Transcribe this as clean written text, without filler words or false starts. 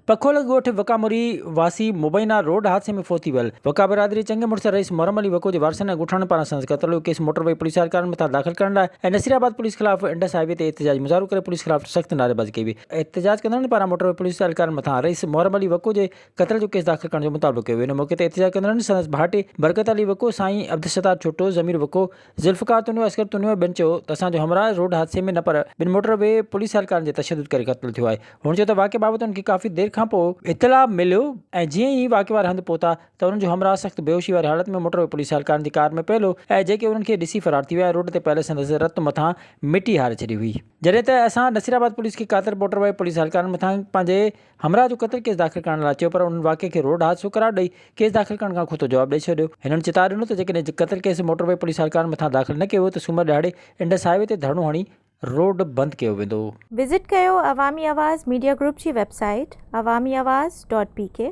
پکو لڳ ڳوٺ وڪاموري واسي مبينا روڊ حادثي ۾ فوت ٿي ويل وڪا برادري چڱي مڙس رئيس محرم علي وڪو جي وارثن ۽ ڳوٺاڻن پاران سندس قتل جو ڪيس موٽر وي پوليس اهلڪارن مٿان داخل ڪرڻ لاء ۽ نصير آباد پوليس خلاف انڊس هاء وي تي احتجاجي مظاهرو ڪري پوليس خلاف سخت نعريبازي ڪئي وئي. احتجاج ڪندڙن پاران موٽر وي پوليس اهلڪارن مٿان رئيس محرم علي وڪو جي قتل جو ڪيس داخل ڪرڻ جو مطالبو ڪيو ويو. ان موقعي تي احتجاج ڪندڙن سندس ڀائٽي برڪت علي وڪو، سائين عبدالستار ڇوٽو، ضمير وڪو، ذوالفقار تنيو، اصغر تنيو ۽ ٻين چيو ته اسان جو همراهه روڊ حادثي ۾ نه پر ٻن موٽر وي پوليس اهلڪارن جي تشدد ڪري قتل ٿيو آهي. هن چيو ته واقعي بابت انهن کي ڪافي دير کانپوء اطلاع مليو ۽ جيئن ئي واقعي واري هنڌ پهتا ته انهن جو همراهه سخت بيهوشي واري حالت ۾ موٽر وي پوليس اهلڪارن جي ڪار ۾ پيل هو ۽ جيڪي انهن کي ڏسي فرار ٿي ويا ۽ روڊ تي پيل سندس رت مٿان مٽي هاري ڇڏي هئي. جڏهن ته اسان نصيرآباد پوليس کي قاتل موٽر وي پوليس اهلڪارن مٿان پنهنجي همراهه جو قتل ڪيس داخل ڪرڻ لاء چيو پر انهن واقعي کي روڊ حادثو قرار ڏئي ڪيس داخل ڪرڻ کان کتو جواب ڏئي ڇڏيو. هنن چتاء ڏنو ته جيڪڏهن قتل ڪيس موٽر وي پوليس اهلڪارن مٿان داخل نه ڪيو ويو ته سومر ڏهاڙي انڊس هاء وي تي ڌرڻو هڻي روڊ بند ڪيو ويندو. وزٽ ڪيو عوامي آواز ميڊيا گروپ جي website Awami Awaz dot P K.